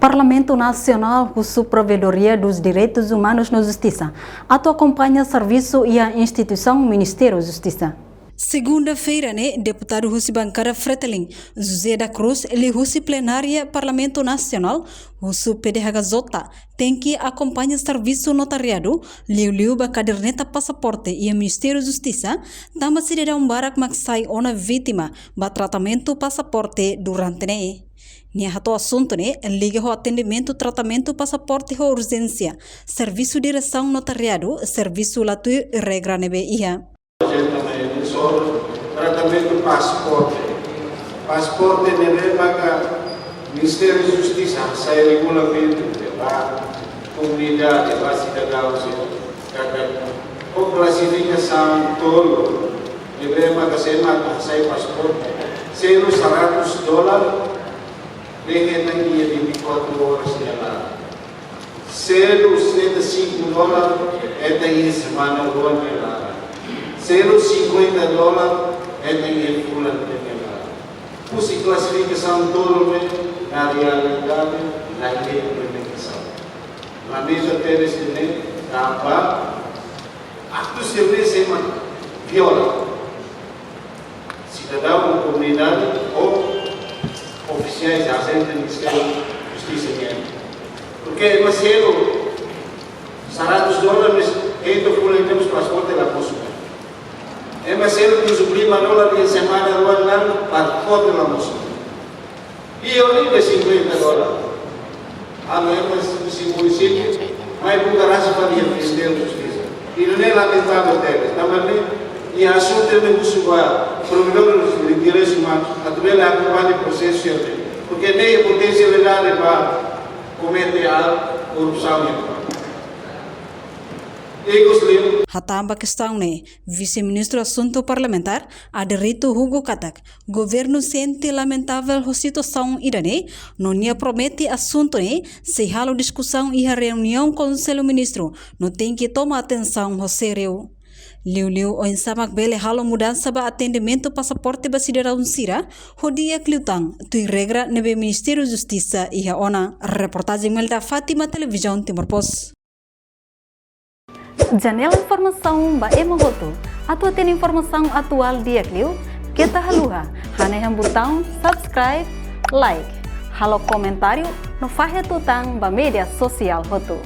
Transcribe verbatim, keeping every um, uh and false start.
Parlamentu Nasionál husu Provedoria dos Direitos Humanos no Justisa atu akompaña servisu iha instituisaun Ministériu Justisa. Segunda-feira ne'e, deputadu husi bankada Fretilin, José da Cruz, liuhusi plenária Parlamentu Nasionál, husu P D H K J, tenke akompaña servisu notariadu, liuliu ba kaderneta pasaporte iha Ministériu Justisa, tanba sidadaun barak mak sai ona vítima ba tratamentu pasaporte durante ne'e. Nia hato'o asuntu ne'e liga ho atendimentu tratamentu pasaporte ho urjénsia, servisu diresaun notariadu, servisu la tuir regra ne'ebé iha. Tratamentu pasaporte. Pasaporte ne'ebé maka Ministériu Justisa hasai regulamentu ba komunidade, ba sidadaun sira. Katak ho klasifikasaun tolu, ne'ebé maka sé mak hasai pasaporte. Selu seratus dolar, bele hetan iha vinte e quatro horas nia laran. Selu setenta e cinco dolar, hetan iha semana rua nia laran. Selu cinquenta dolar, hetan iha fulan nia laran. Husi klasifikasaun tolu ne'e, na realidade, la iha implementasaun. Lamenta tebes ne'e, tanba aktu sira-ne'e sé mak viola. Sidadaun, komunidade ou ofisiais, ajente Ministériu Justisa nian. Porke ema selu seratus dolar, mas hetan fulan ida mós pasaporte la mosu. Ema selu tujuh puluh lima dolar iha semana rua, pasaporte la mosu. Iha liu de cinquenta dolar. Ami ema husi munisípiu mai buka rasik fali iha Ministériu Justisa. I nune'e lamentavel tebes. Tanba ne'e, iha asuntu ne'e husu ba Provedór dos Direitos Humanos atu bele akompaña prosesu ne'e. Porke ne'e iha potensialidade ba komete aat korrupsaun iha. Ikus liu. Hatán ba kestaun ne'e, Vise-Ministru Asuntu Parlamentár, Aderito Hugo katak, governu sente lamentavel ho situasaun ida-ne'e, no nia promete asuntu ne'e sei halo diskusaun iha reuniaun Konsellu Ministru, no tenke toma atensaun ho sériu. Liuliu oinsá mak bele halo mudansa ba atendimentu pasaporte ba sidadaun sira, ho di'ak liután tuir regra ne'ebé Ministériu Justisa iha ona. Reportajen Melda Fátima, Televizaun Timor Post. Janela informasaun ba ema hotu. Atu hatene informasaun atuál di'ak liu, keta haluha hanehan butaun subscribe, like, halo komentáriu, no fahe tutan ba média sosiál hotu.